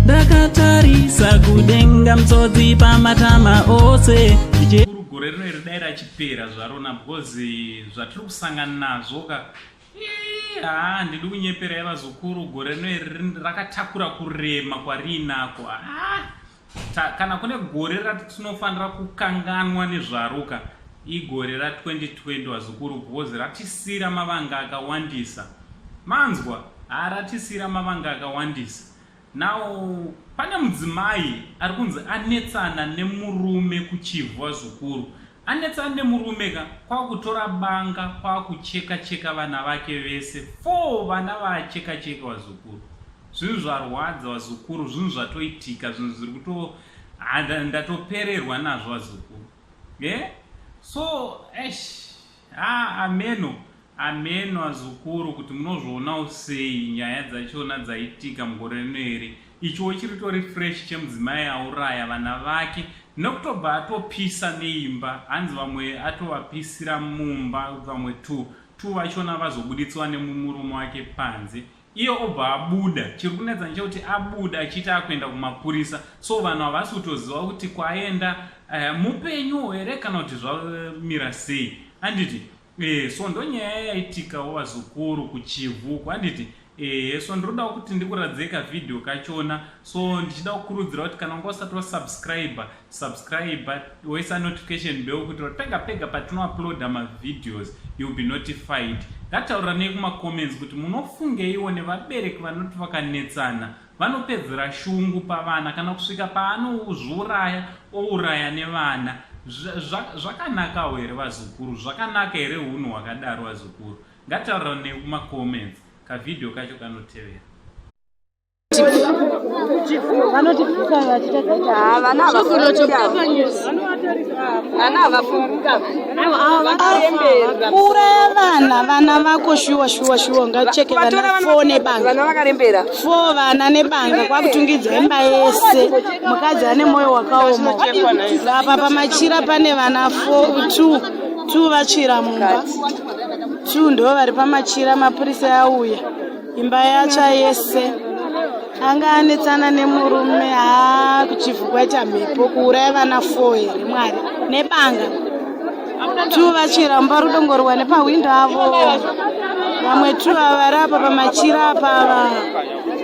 Ndakatarisa kudenga mtsodzi pamatama ose. Gore rino iri dai rachipera zvarona because zvatiri kusangana nazvo ka haa ndidi kunyeperai vazukuru gore rino iri rakatakura kurema kwariinako haa kana kune gore ratinofanira kukanganwa nezvaro ka igore ra2020 vazukuru because ratisira mavanga akawandisa manzwa haa ratisira mavanga akawandisa Now pane mudzimai ari kunzi anetsana nemurume kuChivhu vazukuru. Anetsana nemurume ka kwakutora banga kwakucheka cheka vana vake vese 4 vana vaacheka cheka vazukuru. Zvinhu zvarwadza vazukuru zvinhu zvatoitika zvinhu zviri kuto ndatopererwa nazvo vazukuru. Yeah? So eish ah ameno Ameno azukuru kuti munozvionawo sei nyaya dzachona dzaitika mugore rino here. Ichiwo chiritori fresh chemudzimai auraya vana vake nekutobva atopisa neimba hanzi vamwe atovapisira mumba vamwe two two vachona vazobuditsiwa nemumurume wake panze iye obva abuda chiri kunetsa ndechekuti abuda achiita akuenda kumapurisa so vanhu havasi kutoziva kuti kwaaenda uh, mupenyu here kana kuti zvamira sei anditi Eh, so ndonyaya yaitikawo vazukuru kuchivhu uko handiti eh, so ndinodawo kuti ndikuratidzei kavhidhiyo kachona so ndichida kukurudzira kuti kana wanga usati wasubscribe subscribe woisa notification bell kuitira kuti pega pega patinouploada mavideos you'll be notified ngatauranei kumacomments kuti munofungeiwo nevabereki vanoti vakanetsana Vanopedzera shungu pavana kana kusvika paanozviuraya ouraya nevana. Zvakanakawo here vazukuru? Zvakanaka here hunhu hwakadaro vazukuru? Ngataurirane kumacomments. Kavideo kacho kanotevera. Kuuraya vana vana vako shuwa shuwa shuwa ngacheke vana fo nebanga vana vakarembera fo vana nebanga kwakutungidza imba yese mukadzi ane moyo wakaoma apa pamachira pane vana fo two two vatsvira mumba two ndo vari pamachira mapurisa auya imba yatsva yese anga anetsana nemurume haa kuchivhu kwaita mhepo kuuraya vana fo here mwari nebanga two vachira mumba rudongorwa nepahwindo avo vamwe two ava vari apa pamachira apa ava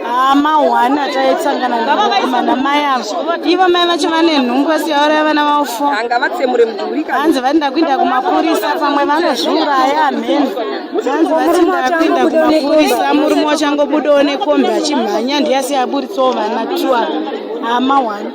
haa mahwani ataitsangana nakomana mai ava ivo mai vacho vane nhungu asi vauraya vana vavo fo hanzi vari ndakuinda kumapurisa pamwe vanozviuraya hameno hanzi vati ndakuinda kumapurisa murume wacho angobudawo nekombi achimhanya ndiye asi aburitsawo vana two ava haa mahwani.